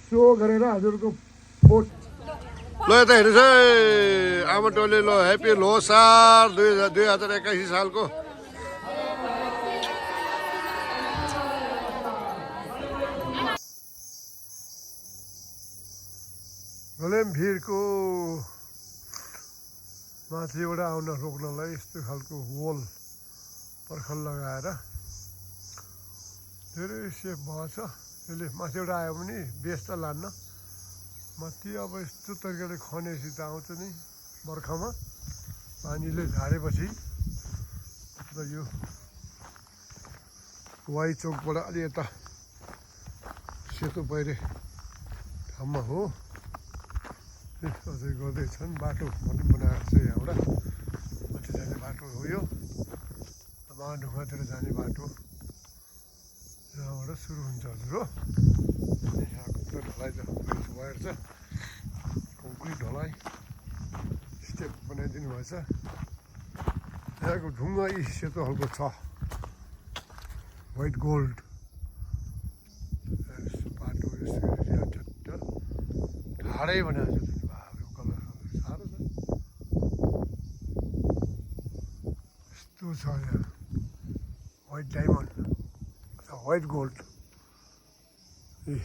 So गरेर हजुरको फोट ल यता हेर्नुहोस् है आमा टोले ल ह्याप्पी लोसार 2021 सालको गलेमभिरको माथिबाट आउन रोक्नलाई यस्तो खालको वल पर्खल लगाएर धेरै सेफ भएछ यसले माथिबाट आयो भने बेस त लान्न माथि अब यस्तो तरिकाले खनेसी त आउँछ नि बर्खामा पानीले झारेपछि र यो वाइ चोकबाट अलि यता सेतो पहिरे ठाउँमा हो अझै गर्दैछन् बाटो बनाएको छ यहाँबाट माथि जाने बाटो हो यो माढुङ्गातिर जाने बाटो यहाँबाट सुरु हुन्छ हजुर हो यहाँको त्यो ढलाइ त भएर छ कङ्क्रिट ढलाइ स्टेप बनाइदिनु भएछ यहाँको ढुङ्गा यी सेतो खालको छ व्हाइट गोल्ड बाटो ढाडै बनाएको छ यो कलर साह्रो छ यस्तो छ यहाँ व्हाइट डायमन्ड व्हाइट गोल्ड ए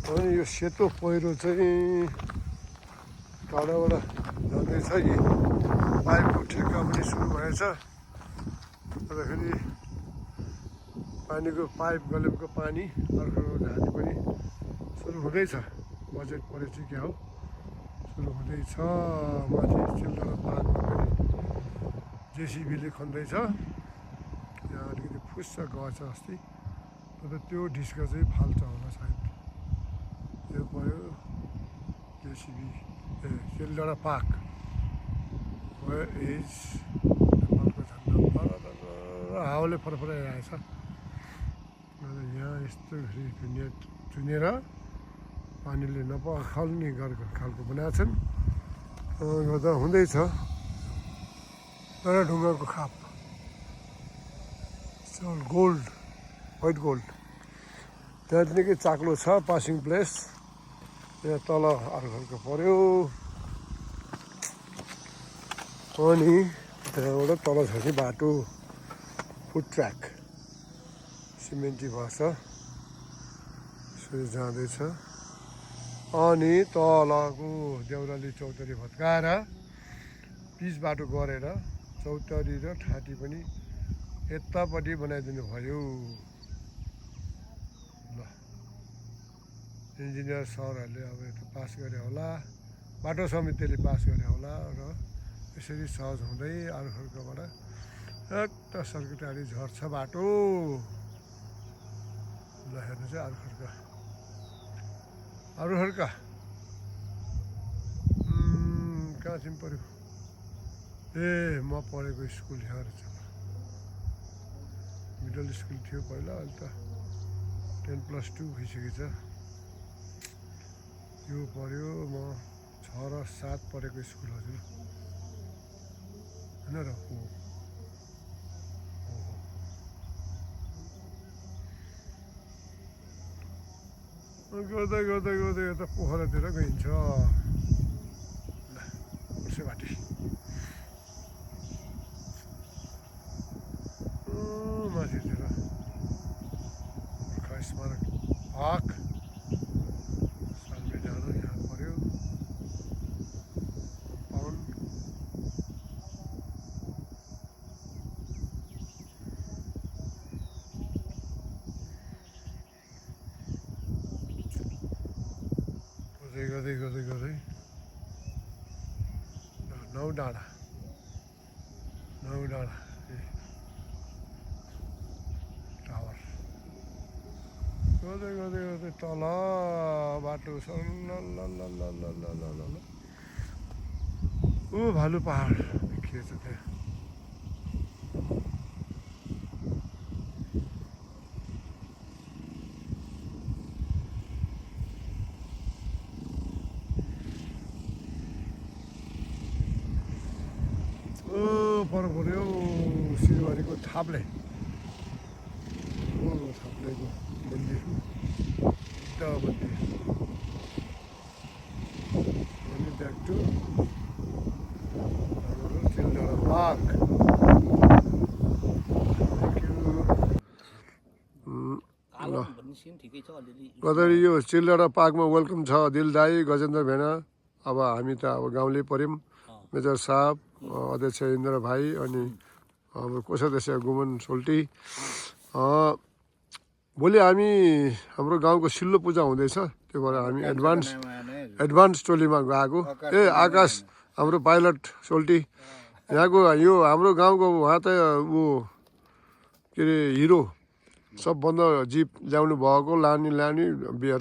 अनि यो सेतो पहिरो चाहिँ टाढाबाट जाँदैछ यी पाइपको ठेक्का पनि सुरु भएछ अन्तखेरि पानीको पाइप गलेको पानी अर्को झानी पनि सुरु हुँदैछ बजेट परेपछि क्या हो सुरु हुँदैछ माथि चिल्ड्रेन पार्क पनि जेसिबीले खन्दैछ यहाँ अलिकति फुस्स गएछ अस्ति तर त्यो ढिस्का चाहिँ फाल्छ होला सायद त्यो भयो JCB A children park is नेपालको झन्डा हावाले फरफराइरहेछ यहाँ यस्तो चुनेर पानीले नपखाल्ने गरेको खालको बनाएको छन् गर्दा हुँदैछ तर ढुङ्गाको खाप गोल्ड व्हाइट गोल्ड त्यहाँ निकै चाक्लो छ पासिङ प्लेस यहाँ तल अर्को खालको पऱ्यो अनि त्यहाँबाट तल छ कि बाटो फुट ट्र्याक सिमेन्टी भाषा यसरी जाँदैछ अनि तलको देउराली चौतारी भत्काएर पिच बाटो गरेर चौतारी र ठाँटी पनि यतापट्टि बनाइदिनु भयो ल इन्जिनियर सरहरूले अब यता पास गरे होला बाटो समितिले पास गरे होला र यसरी सहज हुँदै अर्खर्कबाट एउटा सर्किटारी झर्छ बाटो ल हेर्नु चाहिँ अरूहरूका कहाँ चाहिँ पऱ्यो ए म पढेको स्कुल यहाँ रहेछ मिडल स्कुल थियो पहिला अहिले त 10+2 भइसकेको छ यो पऱ्यो म 6 र 7 पढेको स्कुल हजुर होइन र हो गर्दै गर्दै गर्दै यता पोखरातिर गइन्छ बाटी माथितिर गोर्खा स्मारक पार्क सालमे डाँडो यहाँ पऱ्यो कम्पाउन्ड गर्दै गर्दै गर्दै नौ डाँडा टावर गर्दै गर्दै गर्दै तल बाटो छ ल ऊ भालु पहाड देखिएछ त्यहाँ पर पऱ्यो थाप्ले थाप्लेको मन्दिर बुद्ध मन्दिर अनि ब्याक टु चिल्ड्रेन पार्क कतरी यो चिल्ड्रेन पार्कमा वेलकम छ दिल दाई गजेन्द्र भेना अब हामी त अब गाउँले पऱ्यौँ मेजर साहब अध्यक्ष इन्द्र भाइ अनि अब कोषाध्यक्ष गुमन सोल्टी भोलि हामी हाम्रो गाउँको सिल्लो पूजा हुँदैछ त्यो भएर हामी एडभान्स टोलीमा गएको आकाश हाम्रो पाइलट सोल्टी यहाँको यो हाम्रो गाउँको उहाँ त ऊ के अरे हिरो सबभन्दा जिप ल्याउनु भएको लाने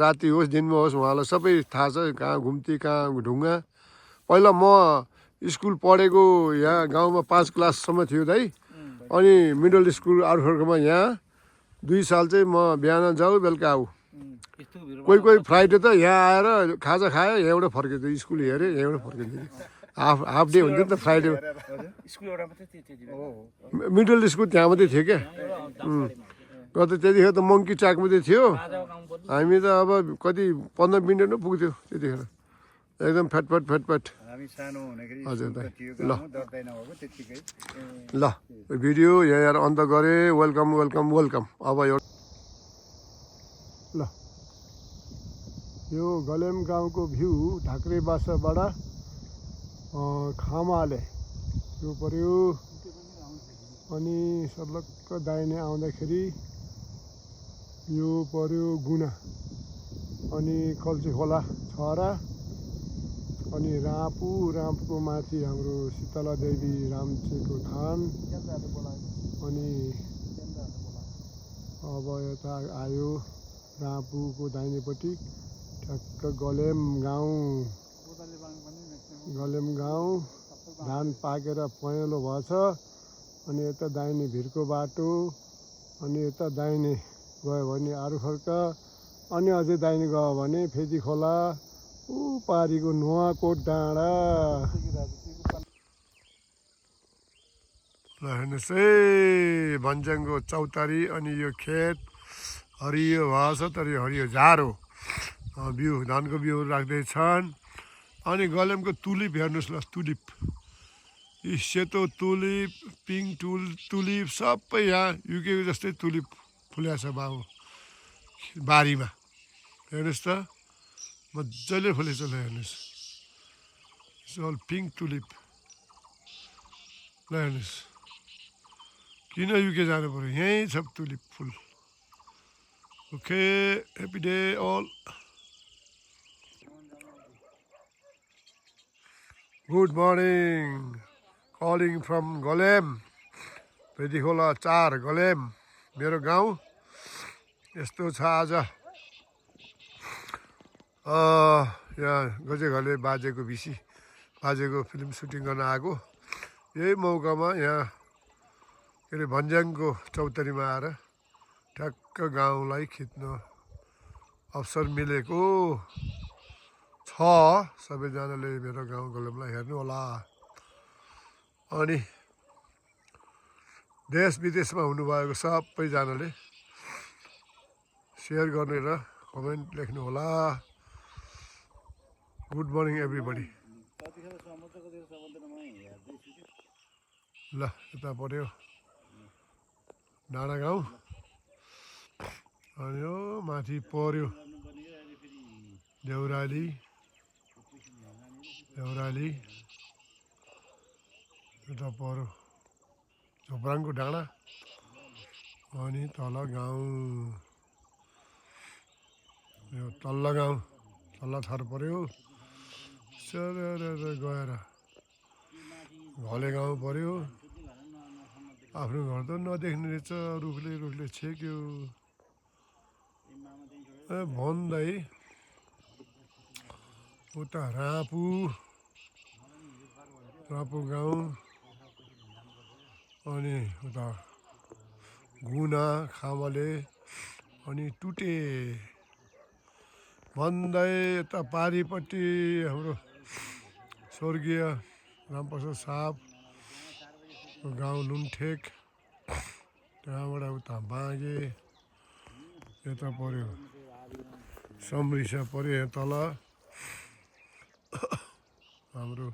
राति होस् दिनमा होस् उहाँलाई सबै थाहा छ कहाँ घुम्ती कहाँ ढुङ्गा पहिला म स्कुल पढेको यहाँ गाउँमा 5 क्लाससम्म थियो दाइ अनि मिडल स्कुल आर्खर्कमा यहाँ 2 साल चाहिँ म बिहान जाऊ बेलुका आऊ कोही फ्राइडे त यहाँ आएर खाजा खायो यहाँबाट फर्किँदै स्कुल हेऱ्यो यहाँबाट फर्किँदै हाफ डे हुन्थ्यो नि त फ्राइडे मिडल स्कुल त्यहाँ मात्रै थियो क्या र त त्यतिखेर त मङ्की चाक मात्रै थियो हामी त अब कति 15 मिनट नै पुग्थ्यो त्यतिखेर एकदम फ्याटफ्याट हजुर दाइ ल भिडियो यहाँ अन्त गरेँ वेलकम अब एउटा ल यो गलेम गाउँको भ्यू ढाक्रे बासाबाट खामाले यो पर्यो अनि सलक्क दाहिने आउँदाखेरि यो पर्यो गुना अनि कल्ची खोला छहरा अनि राँपुको माथि हाम्रो शीतला देवी रामचेको थान अनि अब यता आयो राँपुको दाहिनेपट्टि ठ्याक्क गलेम गाउँ धान पाकेर पहेँलो भएछ अनि यता दाहिने भिरको बाटो अनि यता दाहिने गयो भने आरुखर्क अनि अझै दाहिने गयो भने फेदी खोला ऊ पारीको नुवाकोट डाँडा ल हेर्नुहोस् है भन्ज्याङको चौतारी अनि यो खेत हरियो भएछ तर यो हरियो झारो बिउ धानको बिउहरू राख्दैछन् अनि गलेमको तुलिप हेर्नुहोस् ल तुलिप यी सेतो तुलिप पिङ्क तुलिप सबै यहाँ युकेको जस्तै तुलिप फुल्या छ बाबु बारीमा हेर्नुहोस् त मजाले फुलेछ ल हेर्नुहोस् अल पिङ्क तुलिप ल हेर्नुहोस् किन युके जानु पऱ्यो यहीँ छ तुलिप फुल okay happy day all good morning calling from Galem Bhedikhola 4 Galem मेरो गाउँ यस्तो छ आज यहाँ गजेघरले बाजेको बाजेको फिल्म सुटिङ गर्न आएको यही मौकामा यहाँ के अरे भन्ज्याङको चौतारीमा आएर ठ्याक्क गाउँलाई खिच्न अवसर मिलेको छ सबैजनाले मेरो गाउँ गलेमलाई हेर्नु होला अनि देश विदेशमा हुनुभएको सबैजनाले सेयर गर्ने र कमेन्ट लेख्नु होला गुड मर्निङ एभ्रिबडी ल यता पऱ्यो डाँडा गाउँ अनि यो माथि पऱ्यो देउराली यता पऱ्यो झोप्राङको डाँडा अनि तल गाउँ यो तल्लो गाउँ तल्लो थर पऱ्यो गएर घले गाउँ पऱ्यो आफ्नो घर त नदेख्ने रहेछ रुखले छेक्यो भन्दै उता राँपु गाउँ अनि उता गुना खामले अनि टुटे भन्दै यता पारिपट्टि हाम्रो स्वर्गीय रामप्रसाद साहबको गाउँ लुन्ठेक त्यहाँबाट उता बाँगे यता पऱ्यो सम्रिसा पऱ्यो यहाँ तल हाम्रो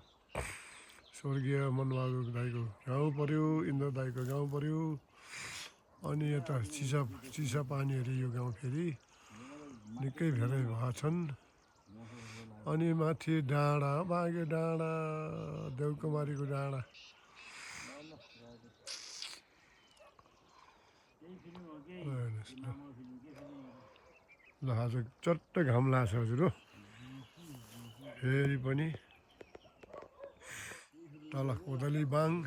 स्वर्गीय मनबहादुर दाईको गाउँ पऱ्यो इन्द्र दाईको गाउँ पऱ्यो अनि यता चिसा पानीहरू यो गाउँ फेरि निकै भेरै भएका छन् अनि माथि डाँडा बाँगे डाँडा देवकुमारीको डाँडा ल आज चट्ट घाम लाग्छ हजुर हो फेरि पनि तल कोदली बाङ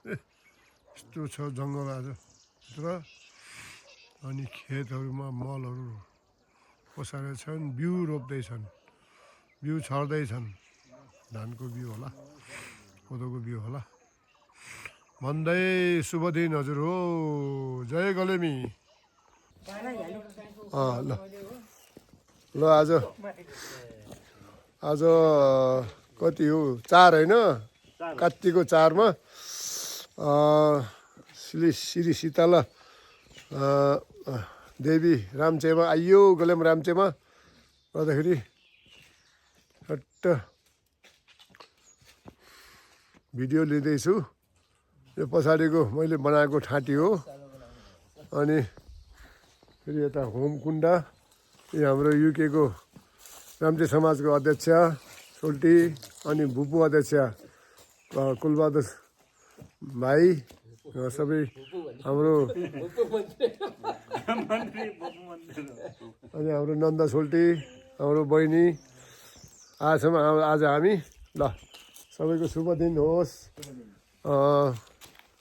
यस्तो छ जङ्गल आज भित्र अनि खेतहरूमा मलहरू पसारेका छन् बिउ रोप्दैछन् बिउ छर्दैछन् धानको बिउ होला कोदोको बिउ होला भन्दै शुभ दिन हजुर हो जय गलेमी ल ल आज कति हो 4 होइन कात्तिकको 4 मा श्री शीतला देवी रामचेमा आइयो गलेम रामचेमा गर्दाखेरि हट्ट भिडियो लिँदैछु यो पछाडिको मैले बनाएको ठाँटी हो अनि फेरि यता होमकुण्डा यो हाम्रो युकेको रामचे समाजको अध्यक्ष सोल्टी अनि भुपू अध्यक्ष कुलबहादुर भाइ सबै हाम्रो अनि हाम्रो नन्दा सोल्टी हाम्रो बहिनी आजसम्म आज हामी ल सबैको शुभ दिन होस्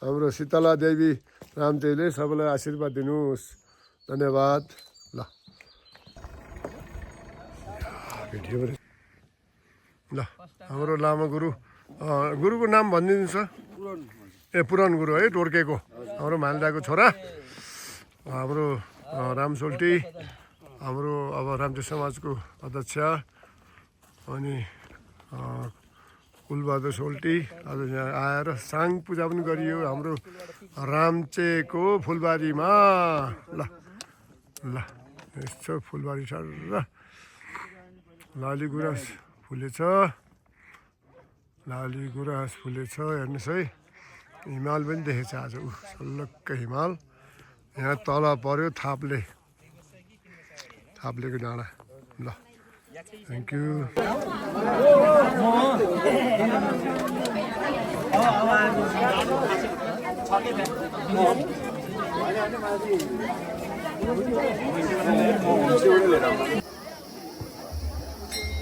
हाम्रो शीतला देवी रामचेले सबैलाई आशीर्वाद दिनुहोस् धन्यवाद ल ल हाम्रो लामा गुरु गुरुको नाम भनिदिनुहोस् ए पुरान गुरु है टोर्केको हाम्रो मालदाको छोरा हाम्रो राम सोल्टी हाम्रो अब रामचे समाजको अध्यक्ष अनि कुलबहादुर सोल्टी आज यहाँ आएर साङ पूजा पनि गरियो हाम्रो रामचेको फुलबारीमा ल ल यस्तो फुलबारी छ र लाली गुराँस फुलेछ लाली गुराँस फुलेछ हेर्नुहोस् है हिमाल पनि देखेछ आज सल्लक्क हिमाल यहाँ तल पर्यो थाप्लेको डाँडा ल थ्याङ्क यू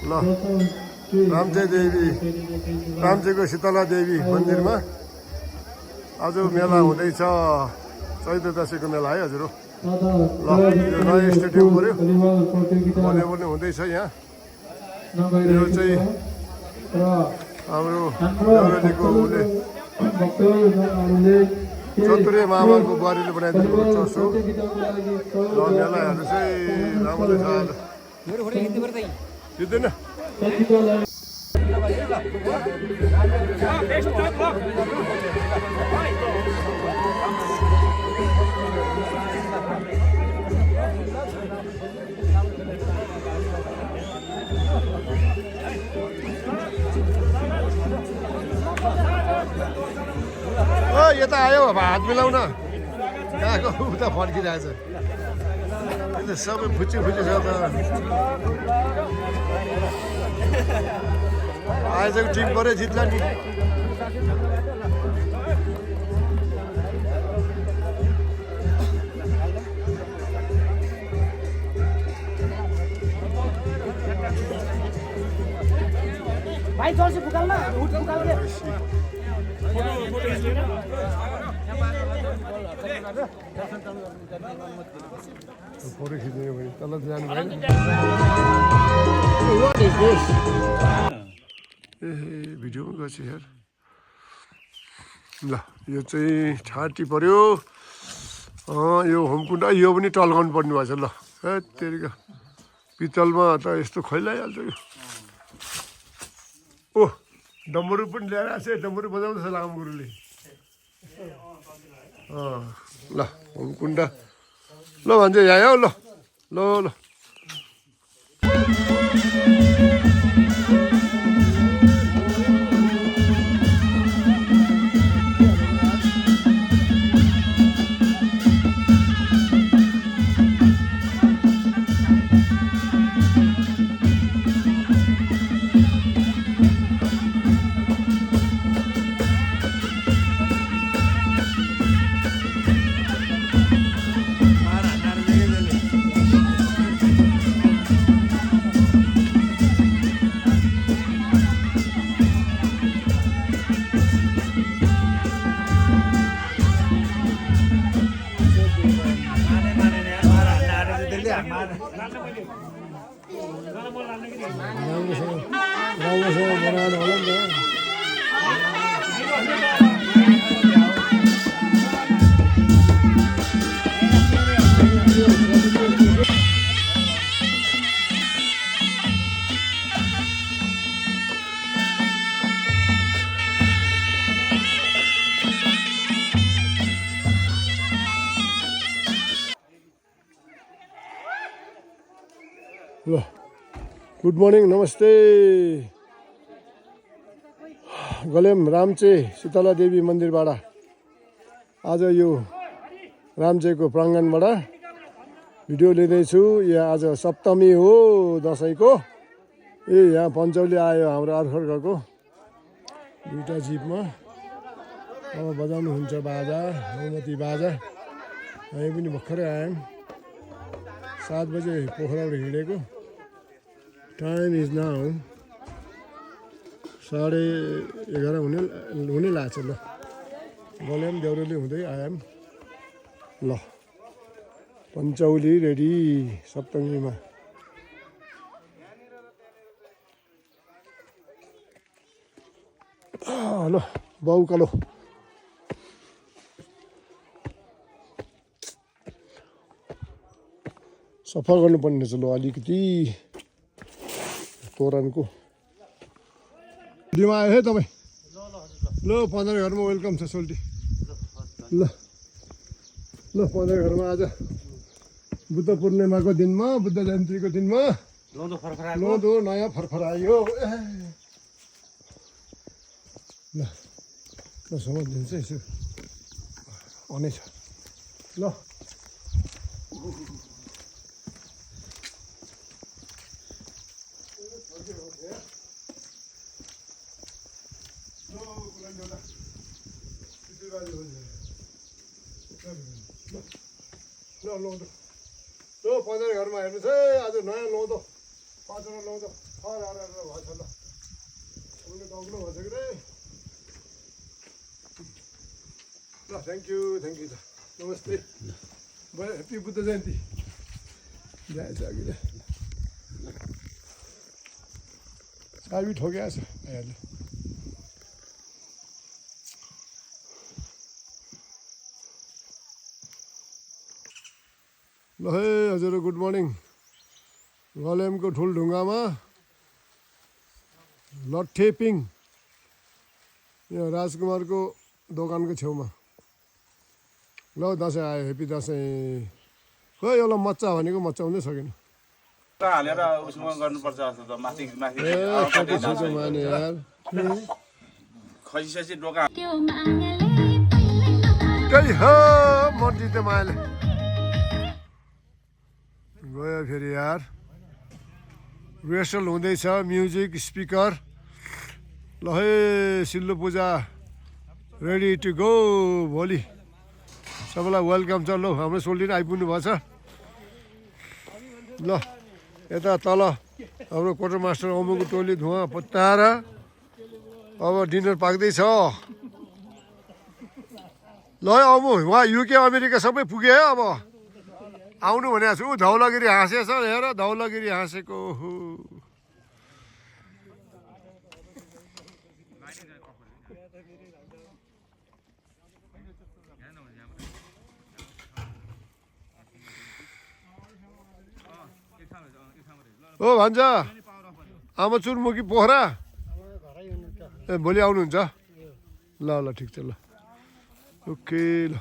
ल रामचेको शीतला देवी मन्दिरमा आज मेला हुँदैछ चैत्र दशैँको मेला है हजुर ल यो नयाँ स्टेडियम पऱ्यो भलिबल हुँदैछ यहाँ यो चाहिँ हाम्रो देउरालीको उसले चतुरे मामाको बुहारीले बनाइदिएको चर्च हो ल मेलाहरू चाहिँ राम्रो छ आज जित्दैन यता आयो अब हात मिलाउन कहाँको उता फर्किरहेछ सबै फुच्ची छ त आजको टिम पऱ्यो जित्ला नि भाइ जर्सी फुकाल्न उठ फुकाल्ने फोटो खिच्ने भने तल जानु भएन ए भिडियो पनि गर्छु यार ल यो चाहिँ छाटी पर्यो यो होमकुण्डा यो पनि टल्काउनु पर्ने भएछ ल तेरिका पित्तलमा त यस्तो खैलाइहाल्छ यो ओ डम्बरू पनि ल्याएर आएको छ डम्बरू बजाउँदैछ लामो गुरुले ल होमकुण्ड ल भन्छ यहाँ हो ल ल ल राम्रोसँग बनाएर होला नि त ल गुड मर्निङ नमस्ते गलेम रामचे शीतला देवी मन्दिरबाट आज यो रामचेको प्राङ्गणबाट भिडियो लिँदैछु। यहाँ आज सप्तमी हो दसैँको। यहाँ पञ्चौली आयो हाम्रो अर्खर्कको दुईवटा जिपमा। अब बजाउनुहुन्छ बाजा नौमती बाजा। हामी पनि भर्खरै आयौँ 7 बजे पोखराबाट हिँडेको। टाइम इज नाउ 11:30 हुने लाग्छ। ल गल्यौँ देउरेली हुँदै आयौँ। ल पञ्चौली रेडी सप्तमीमा। ल बाउकालो सफा गर्नुपर्ने रहेछ। ल अलिकति तोरणको दिमा आयो है तपाईँ। ल 15 घरमा वेलकम छ सोल्टी। ल ल 15 घरमा आज बुद्ध पूर्णिमाको दिनमा बुद्ध जयन्तीको दिनमा लोदो नयाँ फरफरायो। ल ल समात्दिन्छ यसो अनै छ। ल ल लौदो ल 15 घरमा हेर्नुहोस् है। आज नयाँ लौदो 5वटा लौदो भएछ। ल उनीले कग्लो भएछ कि ल थ्याङ्क यू त नमस्ते भयो। ह्याप्पी बुद्ध जयन्ती जाएछ अघि चाबी ठोकिया छ आइहाल्यो। ल है हजुर गुड मर्निङ। गलेमको ठुलढुङ्गामा लट्ठेपिङ यहाँ राजकुमारको दोकानको छेउमा। ल दसैँ आयो हेप्पी दसैँ। खोइ एउटा मच्चा भनेको मच्चाउनै सकेन। हालेर उसमा गर्नुपर्छ जस्तो त माथि माथि माने यार खसी डोका त्यही हो मर्जी त मायाले गयो फेरि यार। रिहर्सल हुँदैछ म्युजिक स्पिकर। ल है सिल्लो पूजा रेडी टु गो भोलि सबैलाई वेलकम छ। ल हाम्रो सोल्टी आइपुग्नु भएछ। ल यता तल हाम्रो क्वार्टर मास्टर अमुको टोली धुवा पत्ताएर अब डिनर पाक्दैछ। ल अमु उहाँ युके अमेरिका सबै पुग्यो है। अब आउनु भनेको छु। धौलागिरी हाँसेछ हेर धौलागिरी हाँसेको। ओ भन्छ आमाचुर मुखी पोखरा ए भोलि आउनुहुन्छ। ल ल ठिक छ। ल ओके ल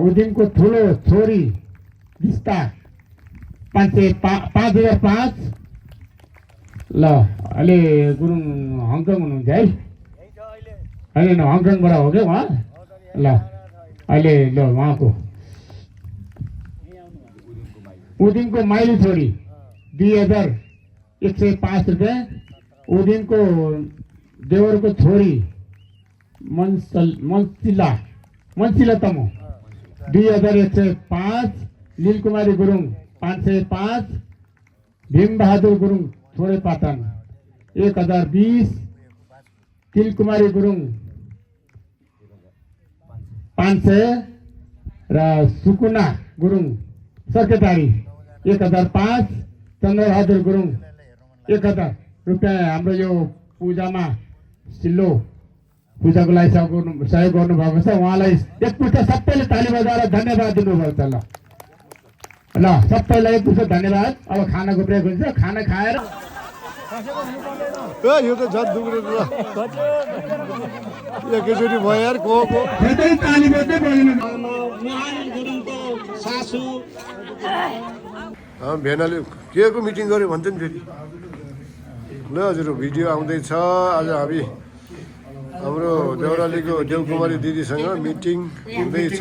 उदिनको ठुलो छोरी विस्ता 5,005 ल अहिले गुरुङ हङकङ हुनुहुन्छ है अहिले हङकङबाट हो क्या उहाँ ल अहिले ल उहाँको उदिनको माइली छोरी 2,105 रुपियाँ उदिनको देवरको छोरी मन्सिला तमु 2,105 नीलकुमारी गुरुङ 505 भीमबहादुर गुरुङ छोरे पाटन 1,020 तिलकुमारी गुरुङ 500 र सुकुना गुरुङ सर्केटारी 1,005 चन्द्रबहादुर गुरुङ 1,000 रुपियाँ हाम्रो यो पूजामा सिल्लो पूजाको लागि सहयोग गर्नुभएको छ उहाँलाई एकपल्ट सबैले ताली बजाएर धन्यवाद दिनुभएको छ ल सबैलाई एकपल्ट धन्यवाद अब खानाको ब्रेक हुन्छ खाना खाएर यो त झन् दुग्रे एकैचोटि भयो यार को ताली बज्दै बज्दैन भेनाले के को मिटिङ गर्यो भन्छ नि फेरि ल हजुर भिडियो आउँदैछ आज हामी हाम्रो देउरालीको देवकुमारी दिदीसँग मिटिङ हुँदैछ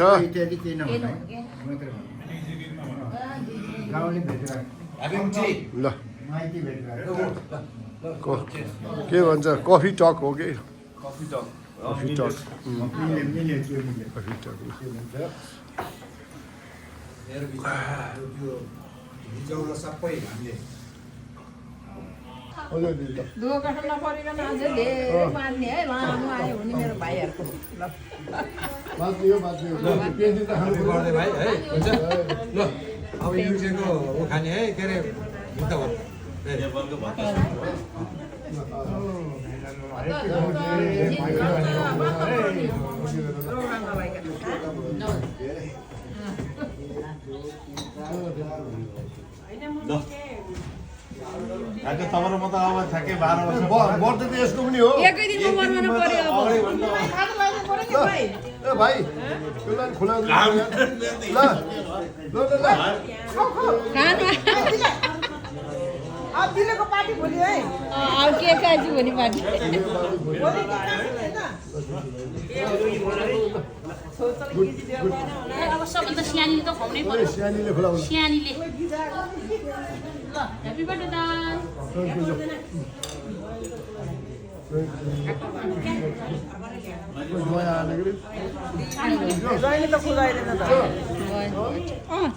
ल के भन्छ कफी टक हो कि कफी टक दुःख कष्ट नपरिकन अझै धेरै मान्ने है लामो आयो भने मेरो भाइहरूको भाइ है हुन्छ ल अब युसेको उखाने है के अरे मुद्दा भयो तपाईँहरू म त अब ठ्याक्कै 12 वर्ष बर्थडे त यसको पनि हो एकै दिनमा मर्नु पर्यो ए भाइ त्यसलाई खुला ल ल ल दिलेको पार्टी भोलि है अब के खाइछु भने पार्टी अब सबभन्दा सानीले त खुवाउनै पर्यो सानीले खुलाउनु सानीले ल ह्याप्पी बर्थडे दाइ जहिले त खुलाइदिएन त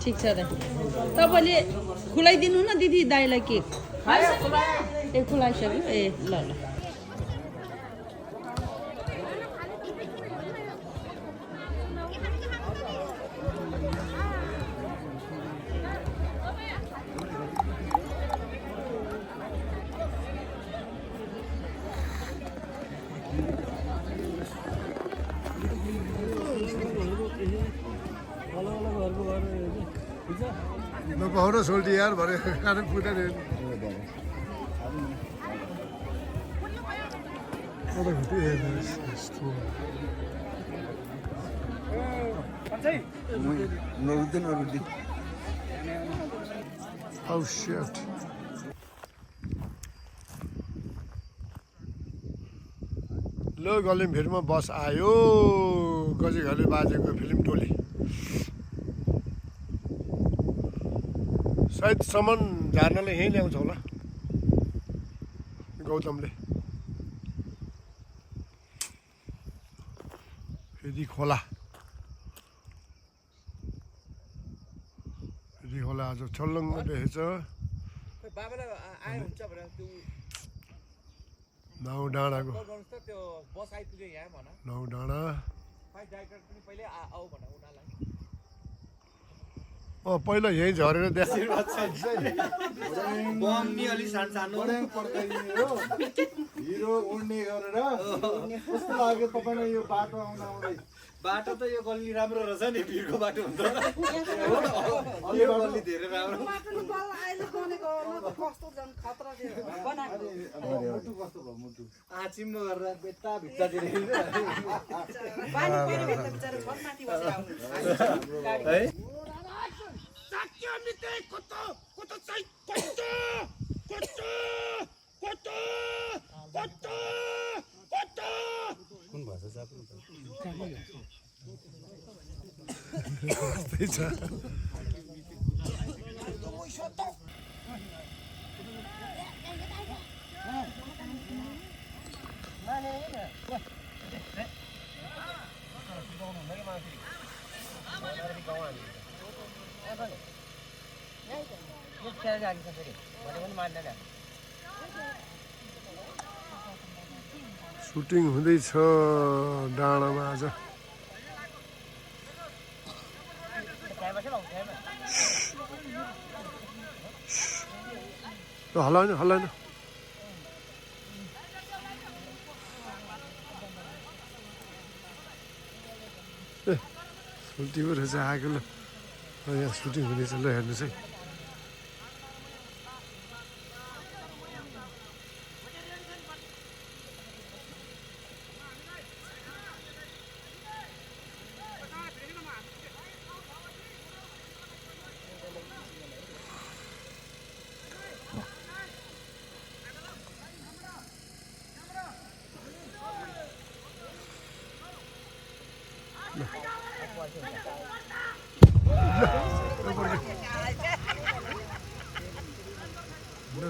ठिक छ त तपाईँले खुलाइदिनु न दिदी दाइलाई केक ए खुलाइसक्यो ए ल ल नपाउन सोल्टी यार भरे खानु पुग्दैन Oh shit. लो गलिमभिरमा बस आयो गजेघरले बाजेको फिल्म टोली सायद सामान झार्नलाई यहीँ ल्याउँछ होला गौतमले फेरि खोला आज छल्लङ्ग देखेछ नाउ डाँडाको नाउ डाँडा पहिला यहीँ झरेर हिरो उड्ने गरेर कस्तो लाग्यो तपाईँलाई यो बाटो आउँदा आउँदै बाटो त यो गल्ली राम्रो रहेछ नि भिरको बाटो हुन्छ गल्ली धेरै राम्रो चिम्नो गरेर बेट्टा भित्तातिर है कुन भाषा छ त्यही छ सुटिङ हुँदैछ डाँडामा आज हल्लाएन हल्लाएन ए सुल्टी पो रहेछ आएको ल यहाँ सुटिङ हुँदैछ ल हेर्नुहोस् है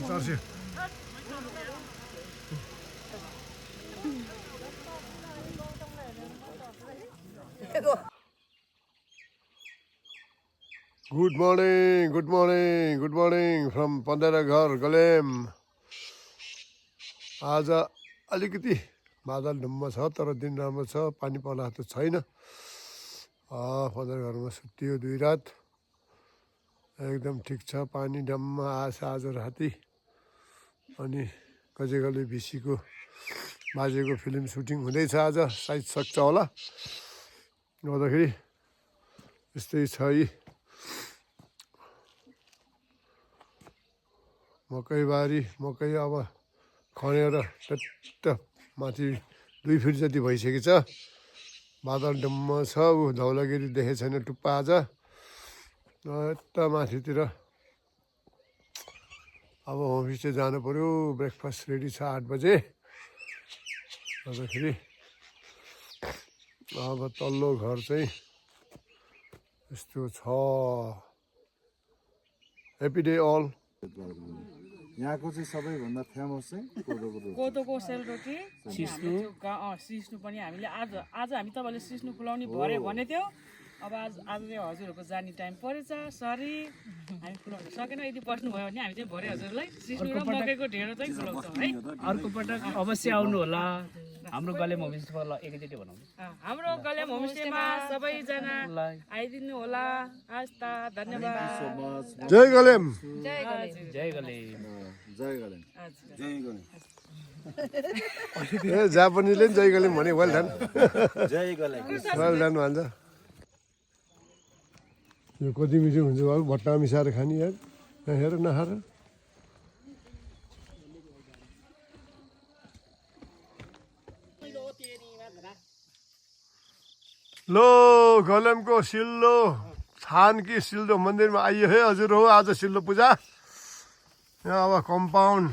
चार्सियो गुड मर्निङ फ्रम पन्देरा घर गलेम आज अलिकति बादल ढुम्म छ तर दिन राम्रो छ पानी पर्ला त छैन पन्देरा घरमा सुत्तियो 2 रात एकदम ठिक छ पानी डम्म आएछ आज राति अनि गजेगले भिसीको बाजेको फिल्म सुटिङ हुँदैछ आज सायद सक्छ होला गर्दाखेरि यस्तै छ यी मकैबारी मकै अब खनेर टट्ट माथि 2 फिट जति भइसकेको छ बादल डम्म छ ऊ धौलागिरी देखेको छैन टुप्पा आज यता माथितिर अब होमस्टे जानु पर्यो ब्रेकफास्ट रेडी छ 8 बजे अन्तखेरि अब तल्लो घर चाहिँ यस्तो छ ह्याप्पी डे अल यहाँको चाहिँ सबैभन्दा फेमस चाहिँ कोदोको सेलरोटी सिस्नु पनि हामीले आज हामी तपाईँले सिस्नु खुलाउने भरे भने थियो अब आज चाहिँ हजुरहरूको जाने टाइम परेछ सरी हामी खुलाउन सकेन यदि बस्नुभयो भने हामी चाहिँ भरे हजुरलाई सिस्नु र मकैको ढेँडो चाहिँ खुलाउँछौँ है अर्को पटक अवश्य आउनु होला हाम्रो गलेम होमस्टेमा एकैचोटि भनौँ हाम्रो गलेम होमस्टेमा सबैजना आइदिनु होला हस् त धन्यवाद जय गलेम जय गले जय गलेम जय गलेम ए जापानिजले जय गलेम भने वेल डन जय गलेम वेल डन भन्छ यो कति मिठो हुन्छ अब भट्टा मिसाएर खाने यार हेर नखाएर लो गलेमको सिल्लो थान कि सिल्लो मन्दिरमा आइयो है हजुर हो आज सिल्लो पूजा यहाँ अब कम्पाउन्ड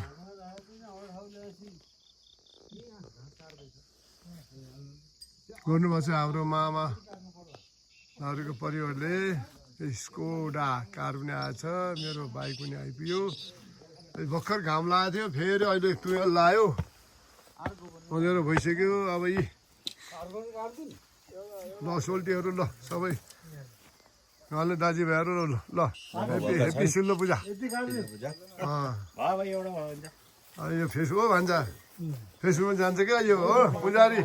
गर्नुभएको छ हाम्रो मामाहरूको परिवारले स्कोडा कार पनि आएछ मेरो बाइक पनि आइपुग्यो भर्खर घाम लागेको थियो फेरि अहिले टुवेल लायो अँध्यारो भइसक्यो अब यी ल सोल्टीहरू ल सबै उहाँले दाजुभाइहरू ल ल हेप्पी सिल्लो पूजा यो फेसबुक भन्छ फेसबुकमा जान्छ क्या यो हो पुजारी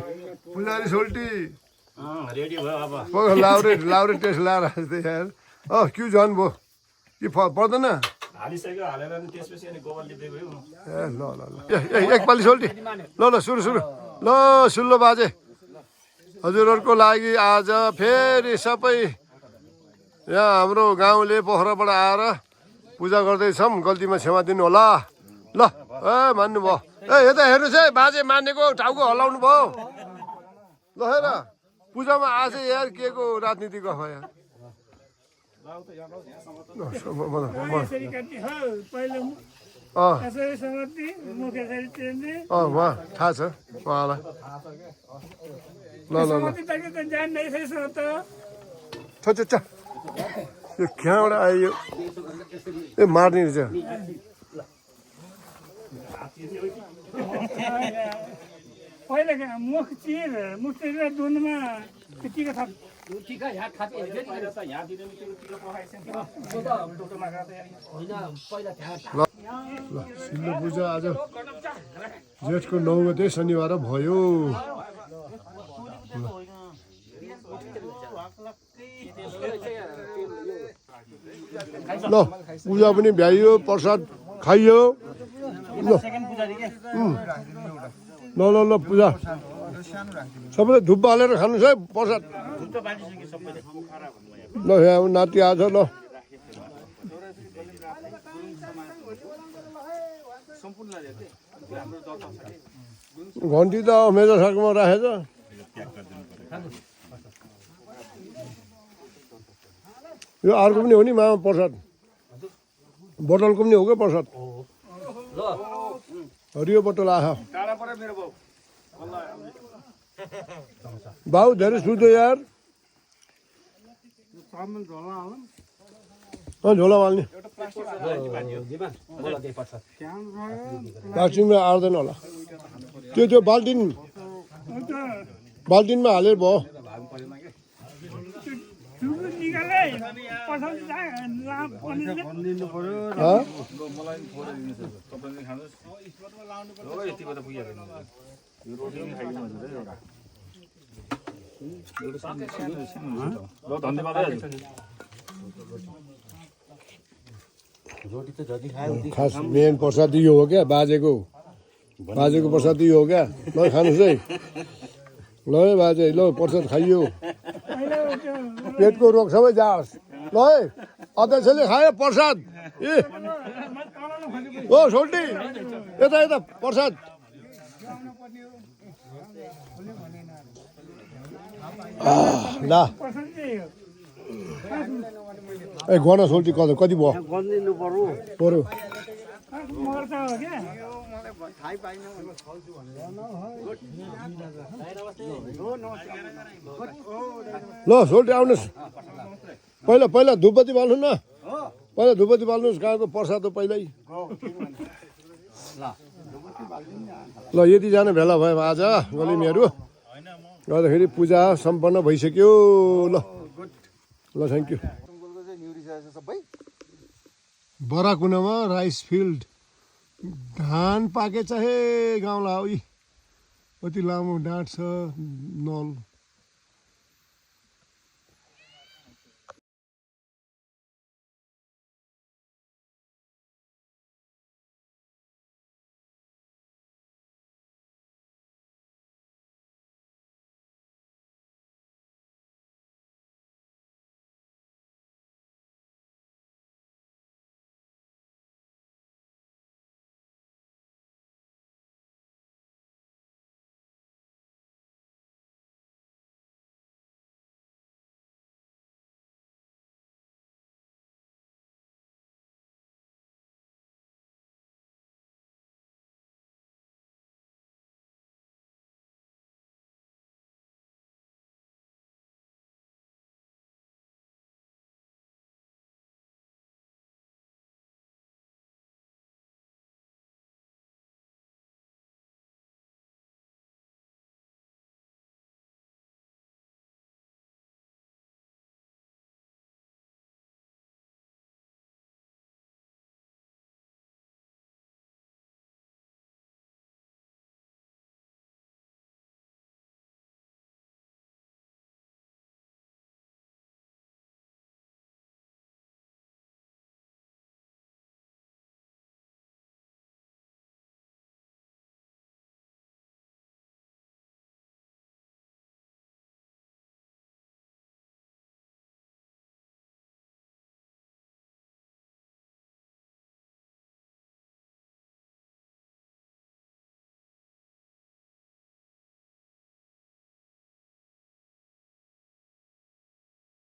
सोल्टी लाउरे टेस्ट लाएर यार क्यु झन् भयो कि पर्दैन ए ल ल ल एकपालि सोल्टी ल ल सुरु ल सिल्लो बाजे हजुरहरूको लागि आज फेरि सबै यहाँ हाम्रो गाउँले पोखराबाट आएर पूजा गर्दैछौँ गल्तीमा क्षमा दिनु होला ल ए मान्नु भयो ए यता हेर्नुहोस् है बाजे मानेको टाउको हल्लाउनु भयो ल हेर पूजामा आज यार के को राजनीति गफ यार उहाँ थाहा छ उहाँलाई ल ल ल छ यो कहाँबाट आयो ए मार्ने रहेछ सिल्लो पूजा आज जेठको 9 गते शनिबार भयो ल पूजा पनि भ्याइयो प्रसाद खाइयो ल ल ल पूजा सबैले धुप हालेर खानुहोस् है प्रसाद ल यहाँ नाति आज ल घन्टी त मेजा सागमा राखेछ यो अर्को पनि हो नि मामा प्रसाद बोतलको पनि हो क्या प्रसाद हरियो बोतल आह भाउ धेरै सुत्यो यार झोला हाल्ने प्लास्टिकमा आउँदैन होला त्यो बाल्टिनमा हालेर भयो खास मेन प्रसाद यो हो क्या बाजेको प्रसाद यो हो क्या ल खानुहोस् है ल है बाजे ल प्रसाद खाइयो पेटको रोग सबै जाओस् ल है अध्यक्षले खायो प्रसाद ए ओ सोल्टी यता प्रसाद ल ए गन सोल्टी कति भयो पर्यो मर्छ हो क्या ल सोल्टी आउनुहोस् पहिला पहिला धुपबत्ती बाल्नु न पहिला धुपबत्ती बाल्नुहोस् कहाँको प्रसाद हो पहिल्यै ल यतिजना भेला भयो आज गलिमीहरू गर्दाखेरि पूजा सम्पन्न भइसक्यो ल ल थ्याङ्क यू बराकुनामा राइस फिल्ड धान पाके चाहे गाउँला हो यी कति लामो डाँट छ नल